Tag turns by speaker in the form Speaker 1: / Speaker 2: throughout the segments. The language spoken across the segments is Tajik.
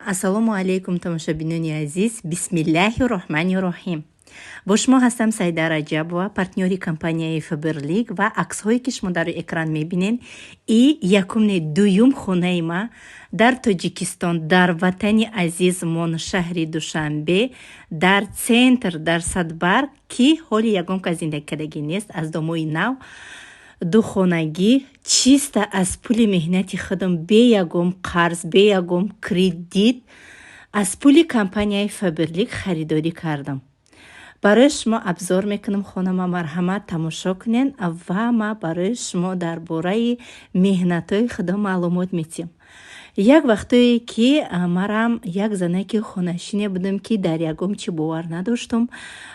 Speaker 1: Ассалому алайкум, тамошобинони азиз. Бисмиллаҳи роҳмани роҳим. Бо шумо ҳастам Саида Раҷабова, партнёри компанияи Фаберлик, ва аксҳое, ки шумо дар экран мебинед, и якум не, дуюм хонаи ма дар Тоҷикистон, дар ватани азизмон, шаҳри Душанбе, дар центр, дар Садбарг, ки ҳоли ягон кас зиндагӣ кардагӣ нест, аз домои нав, духонагӣ, чисто аз пули меҳнати худам, бе ягон қарз, бе ягон кредит, аз пули компанияи Фаберлик харидорӣ кардам. Барои шумо обзор мекунам хонама, марҳамат, тамошо кунед, ва ма барои шумо дар бораи меҳнатҳои худо маълумот метиҳам. Як вақтое ки марам як занаки хонашине будам, ки дар ягон чӣ бовар надоштам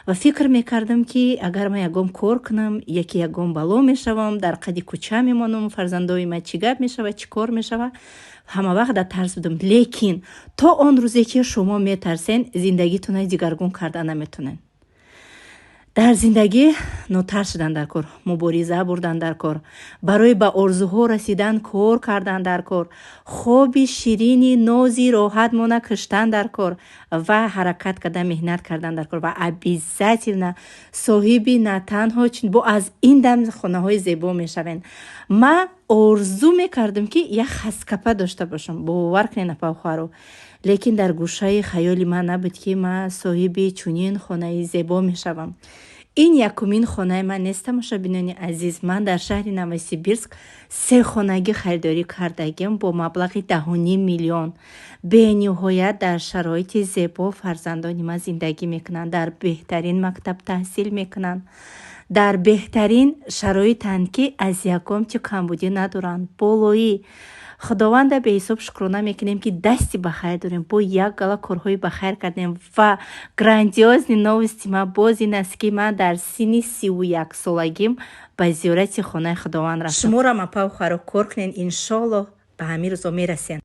Speaker 1: ва фикр мекардам, ки агар ман ягон кор кунам, яке ягон бало мешавам, дар қади кӯча мемонам, фарзандои ман чӣ гап мешава, чӣ кор мешава. Ҳама вақт дар тарс будам. Лекин то он рӯзе ки шумо метарсен, зиндагитонро дигаргун карда наметонед. Дар зиндагӣ нотарс шудан дар кор, мубориза бурдан дар кор, барои ба орзуҳо расидан кор кардан дар кор, хоби ширини нози роҳат мона киштан дар кор ва ҳаракат кардан, меҳнат кардан дар кор, ва обязательно соҳиби на танҳо бо аз ин дам хонаҳои зебо мешавем. Ман орзу мекардам, ки як хаскапа дошта бошам, бовар кунед, апа, хоҳаро, лекин дар гӯшаи хаёли ман набуд, ки ман соҳиби чунин хонаи зебо мешавам. Ин якумин хонаи ман нест, тамошобинони азиз. Ман дар шаҳри Новосибирск се хонагӣ харидорӣ кардагим бо маблағи 10,5 миллион. Бениҳоят дар шароити зебо фарзандони ман зиндагӣ мекунанд, дар беҳтарин мактаб таҳсил мекунанд, дар беҳтарин шароитанд, ки аз ягон чи камбудӣ надоранд. Болоӣ Худованда беҳисоб шукрона мекунем, ки дасти ба хайр дорем, бо як гала корҳои ба хайр кардем. Ва грандиозный новости ман боз ин аст, ки ман дар синни 31 солагим ба зиёрати хонаи Худованд рафтам. Шуморо, апа, хоҳаро, кор кунед, иншоаллоҳ, ба ҳамин рӯзо мерасем.